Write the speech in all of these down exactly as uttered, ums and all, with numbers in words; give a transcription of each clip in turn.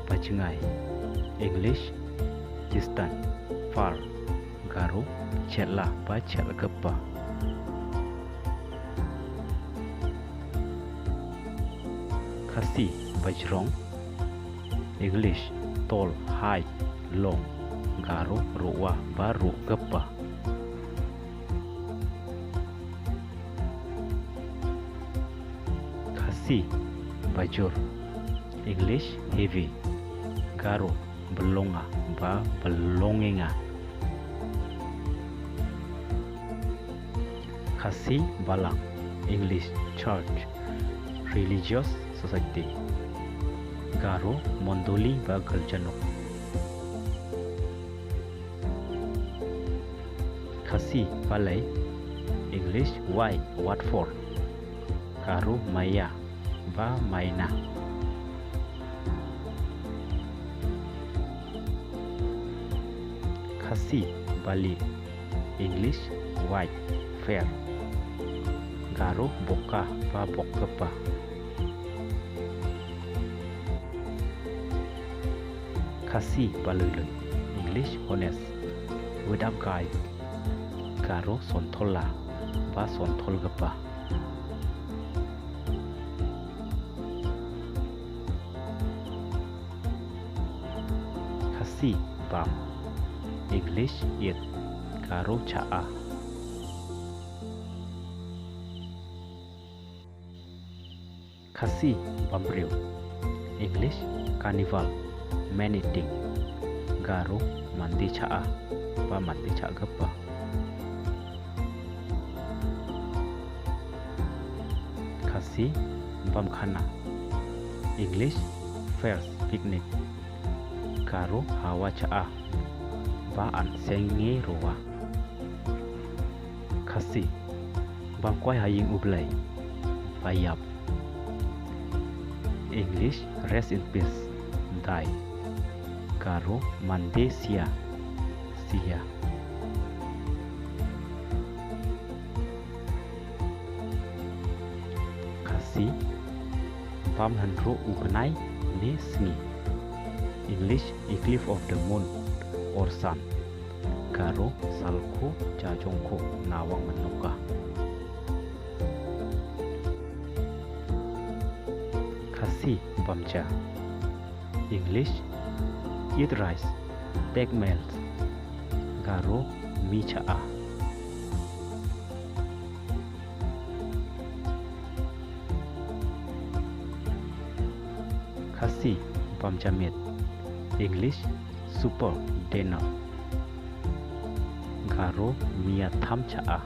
Bajngai, English, distant, far, Garo, jylla ba jylliew kpa. Khasi, bajrong, English, tall, high, long, Garo, ruh wa ba ruh kpa. Khasi, bajur, English, heavy, Garo, bylonga ba bylongenga. Khasi, balang, English, church, religious society, Garo, mondoli ba girjanok. Khasi, balei, English, why, what for, Garo, maia ba maina. Khasi, balieh, English, white, fair, Garo, boka ba bok kpa. Khasi, baloi loi, English, honest, without guile, Garo, sonthola ba sonthol kpa. Khasi, bam, English, eat, Garo, chah a. Khasi, bambriew, English, carnival, man eating, Garo, mande chah a ba mande chah kpa. Khasi, bamkhana, English, fairs, picnic, Garo, hawa chah a ba an seng ngi ruwa. Khasi, bamkwai ha ïing U Blei ba ïap, English, rest in peace, die, Garo, mande sia, sia. Khasi, bam hynriew u bnai ne sngi, English, eclipse of the moon or sun, Garo, salkhu jajongkhu nawang mynnoka. Khasi, bam ja, English, eat rice, take meals, Garo, mi chah a. Khasi, bam ja miet, English, supper, dinner, Garo, mi ïa tham chah a.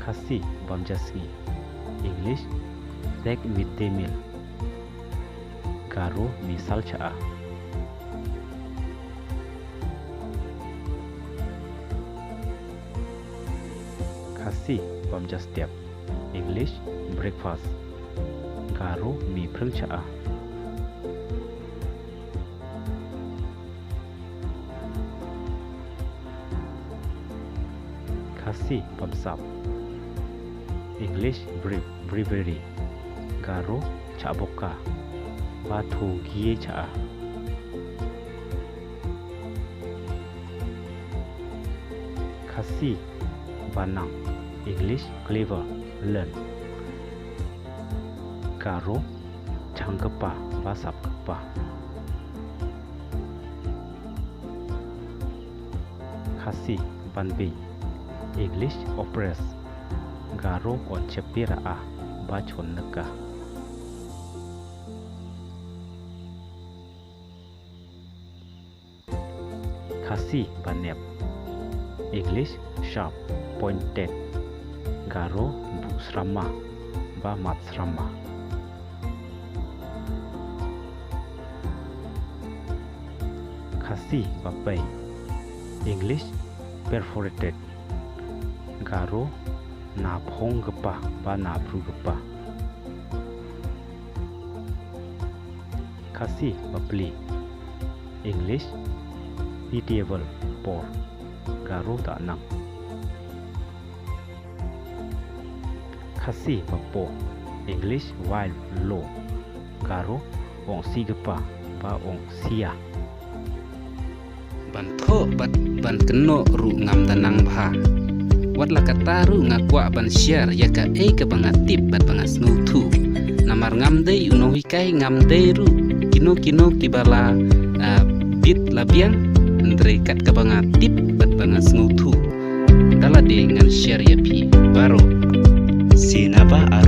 Khasi, bam ja sngi, English, take midday meal, Garo, mi sal chah a. Khasi, bam ja step, English, breakfast, Garo, mi phreng chah a. Khasi, bam sap, English, bri-, breviary, Garo, chah boka ba thuh gie chah a. Khasi, banang, English, clever, learn, Garo, chang kpa ba sap kpa. Khasi, ban beiñ, English, oppress, Garo, yn jepit a ba chon neka. Khasi, ban ep, English, sharp, pointed, Garo, buh srama ba mat srama. Khasi, ba pei, English, perforated, Garo, na phong kpa ba na bru kpa. Khasi, ba plie, English, pitiable, poor, Garo, da nang. Khasi, ba poh, English, wild low. Garo, ong si gpa, ba ong sia. Ban thoh bad ban kynnoh ruh ngam da nang bha. Wat la kata ruh nga kwah ban share ïa kaei kaba nga tip bad ba nga sngewthuh. Namar ngam dei u nonghikai, ngam dei ruh kino kino kiba la, ah, bit la biang, hynrei kat kaba nga tip bad ba nga sngewthuh, da lade ngan share ïa phi baroh. Shi naba ar